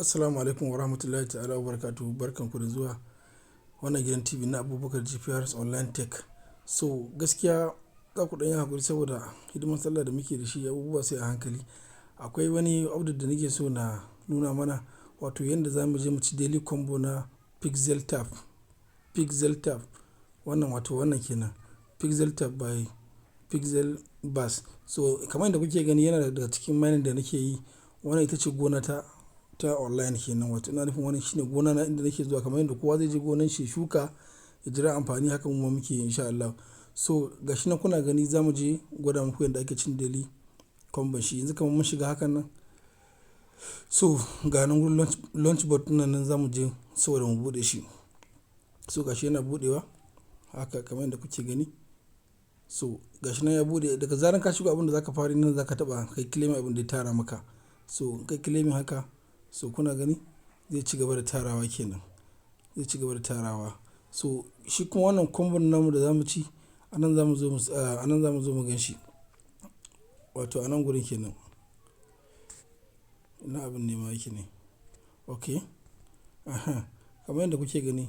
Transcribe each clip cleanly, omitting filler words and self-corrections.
Assalamu alaikum wa rahmatullahi ta'ala wa barakatuhu. Barkanku da zuwa wannan gidan TV na Abubakar GPRS Online Tech. So gaskiya za ku ɗan yi haƙuri saboda hidimar sallah da muke da shi, abubuwa sai a hankali. Akwai wani update da nake so na nuna mana, wato yanda za mu je mu ci daily combo na Pixel Tap. Pixel Tap wannan, wato wannan kenan. Pixel Tap by Pixel Bus. So kamar yadda kuke gani, yana daga cikin mining da nake yi. Wannan ita ce gona ta ta online kenan. Wato ina nufin wannan shine gona na inda nake zuwa, kamar yadda kowa zai je gonan shi shuka ya jira amfani, haka mu ma muke yi in sha Allah. So ga shi nan kuna gani, za mu je gwada muku yadda ake cin daily combo shi. Yanzu kamar mun shiga hakan nan. So ga nan wurin launch bot ɗin nan za mu je saboda mu buɗe shi. So ga shi yana buɗewa haka kamar yadda kuke gani. So ga shi nan ya buɗe. Daga zaran ka shigo, abin da za ka fara yi, nan za ka taɓa kai claim abin da ya tara maka. So kai claiming haka, so kuna gani zai ci gaba da tarawa kenan. Zai ci gaba da tarawa. So shi kuma wannan combo namu da za mu ci, a nan za mu zo mu gan shi. Wato a nan gurin kenan. Ina abin nema yake ne? Okay. Aha. Kamar yadda kuke gani,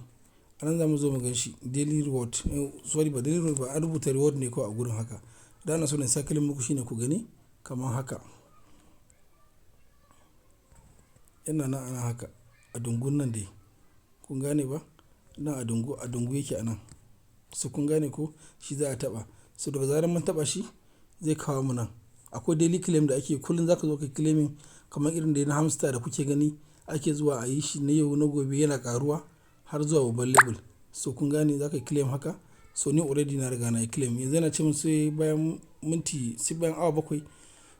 a nan za mu zo mu gan shi, daily reward. Sorry, ba daily reward ba, an rubuta reward ne kawai a gurin haka. Da ana so na circle muku shine ku gani kamar haka. Yana nan ana haka a dungun nan dai. Kun gane ba? Nan a dungu, a dungu yake a nan. So kun gane ko? Shi za a taɓa. So daga zarar mun taɓa shi, zai kawo mu nan. Akwai daily claim da ake, kullum za ka zo ka claiming, kamar irin dai na hamster da kuke gani ake zuwa a yi shi na yau na gobe, yana ƙaruwa har zuwa babban level. So kun gane, za ka yi claim haka. So ni already na riga na yi claim. Yanzu yana ce mun sai bayan minti, sai bayan awa 7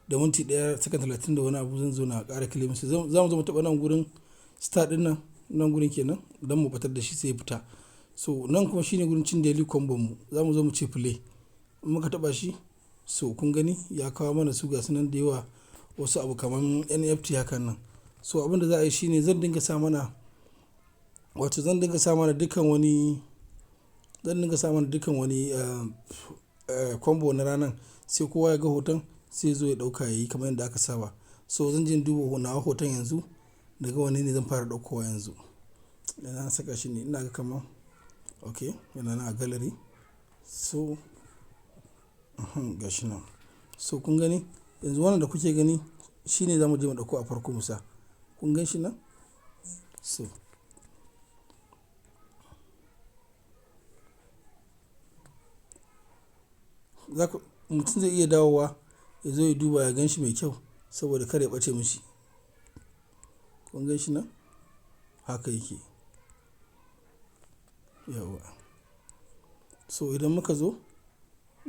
da minti 1 sakan 30 da wani abu zan zo na ƙara claim. So za mu zo mu taɓa nan gurin star ɗin nan, nan gurin kenan, don mu ɓatar da shi sai ya fita. So nan kuma shine gurin cin daily combo mu. Za mu zo mu ce play. In muka taɓa shi, so kun gani ya kawo mana su, gasu nan da yawa, wasu abu kamar NFT hakan nan. So abin da za a yi shine zan dinga sa mana, wato zan dinga sa mana dukkan wani combo na ranan, sai kowa ya ga hoton, sai ya zo ya ɗauka ya yi kamar yadda aka saba. So zan je in duba nawa hoton yanzu, naga wanne ne zan fara ɗaukowa yanzu. Ina na saka shi ne? Ina ga kamar okay, yana nan a gallery. So gashi nan. So kun gani yanzu, wannan da kuke gani shine za mu je mu ɗauko a farko mu sa. Kun gan shi nan? So mutum zai iya dawowa ya zo ya duba ya gan shi mai kyau saboda kada ya ɓace mishi. Kun gan shi nan? Haka yake. Yauwa. So idan muka zo,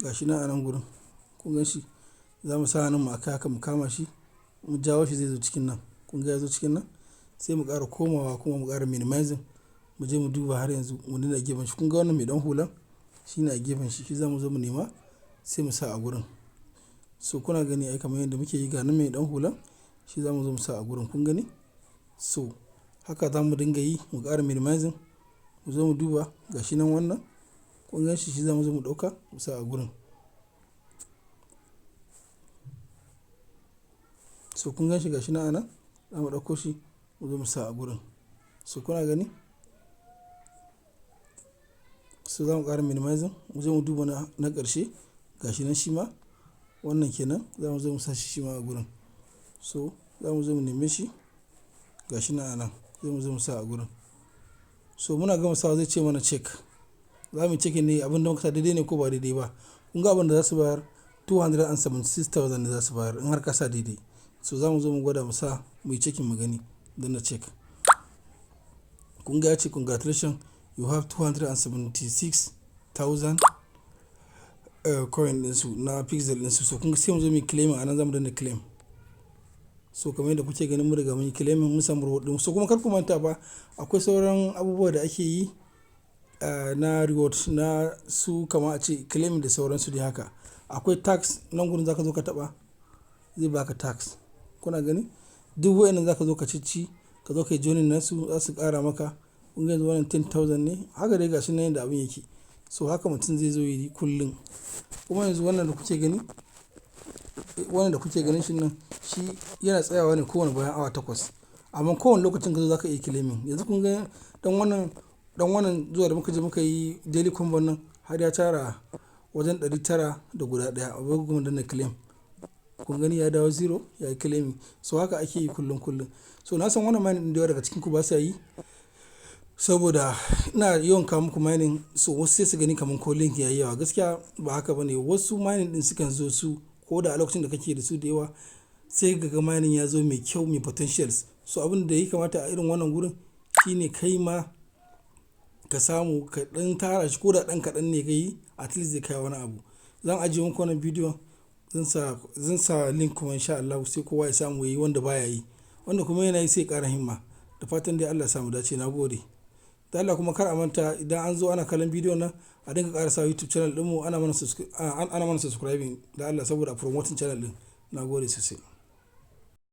ga shi nan a nan gurin, kun gan shi? Za mu sa hannun mu a kai haka, mu kama shi, mu jawo shi, zai zo cikin nan. Kun ga ya zo cikin nan? Sai mu ƙara komawa kuma mu ƙara minimizing, mu je mu duba har yanzu wanne ne a gefen shi. Kun ga wannan mai ɗan hulan? Shi ne a gefen shi. Shi za mu zo mu nema sai mu sa a gurin. So kuna gani ai kamar yadda muke yi, ga nan mai ɗan hulan, shi za mu zo mu sa a gurin. Kun gani? So haka za mu dinga yi, mu ƙara minimizing, mu zo mu duba, ga shi nan wannan. Kun gan shi? Shi za mu zo mu ɗauka mu sa a gurin. So kun gan shi, ga shi nan a nan, za mu ɗauko shi mu zo mu sa a gurin. So kuna gani? So za mu ƙara minimizing, mu zo mu duba na ƙarshe, ga shi nan shi ma wannan kenan, za mu zo mu sa shi shi ma a gurin. So za mu zo mu neme shi, ga shi nan a nan, sai mu zo mu sa a gurin. So muna gama sawa, zai ce mana check. Za mu checking ne abin da muka sa daidai ne ko ba daidai ba. Kun ga abin da za su bayar, 276,000 ne za su bayar in har ka sa daidai. So za mu zo mu gwada mu sa, muyi checking mu gani. Danna check. Kun ga ya ce congratulations, you have 276,000 coin ɗinsu na pixel ɗinsu. So kun ga sai mu zo muyi claiming, a nan za mu danna claim. So kamar yadda kuke ganin, mun riga mun yi claiming, mun samu reward ɗin. So kuma kar ku manta fa, akwai sauran abubuwa da ake yi na reward na su, kamar a ce claiming da sauransu dai haka. Akwai task, nan gurin za ka zo ka taɓa, zai baka task. Kuna gani? Duk wayannan za ka zo ka cicci, ka zo ka yi joining nasu, za su ƙara maka. Kun ga yanzu wannan 10,000 ne. Haka dai gashi nan yanda abin yake. So haka mutum zai zo ya yi kullum. Kuma yanzu wannan da kuke gani, wannan da kuke ganin shi nan, shi yana tsayawa ne kowane bayan awa 8. Amma kowane lokacin ka zo za ka iya claiming. Yanzu kun ga dan wannan zuwa da muka je muka yi daily combo nan, har ya tara wajen 900 da guda ɗaya. Bari mu danna claim. Kun gani, ya dawo zero, ya yi claiming. So haka ake yi kullum kullum. So na san wannan mining ɗin da yawa daga cikin ku ba sa yi saboda ina yawan kawo muku mining, so wasu sai su gani kamar ko link ya yi yawa. Gaskiya ba haka ba ne. Wasu mining ɗin sukan zo su ko da a lokacin da kake da su da yawa, sai ka ga mining ya zo mai kyau, mai potentials. So abin da ya kamata a irin wannan gurin shine kai ma ka samu ka ɗan tara shi, ko da ɗan kaɗan ne ka yi, at least zai kai wani abu. Zan ajiye muku wannan bidiyon, zan sa link kuma in sha Allahu sai kowa ya samu yayi wanda baya yi. Wanda kuma yana yi sai ya ƙara himma. Da fatan dai Allah ya sa mu dace, na gode. Da Allah kuma kar a manta, idan an zo ana kallon bidiyon nan, a dinga ƙara sa YouTube channel ɗinmu, ana mana subscribing da Allah saboda promoting channel ɗin. Na gode sosai.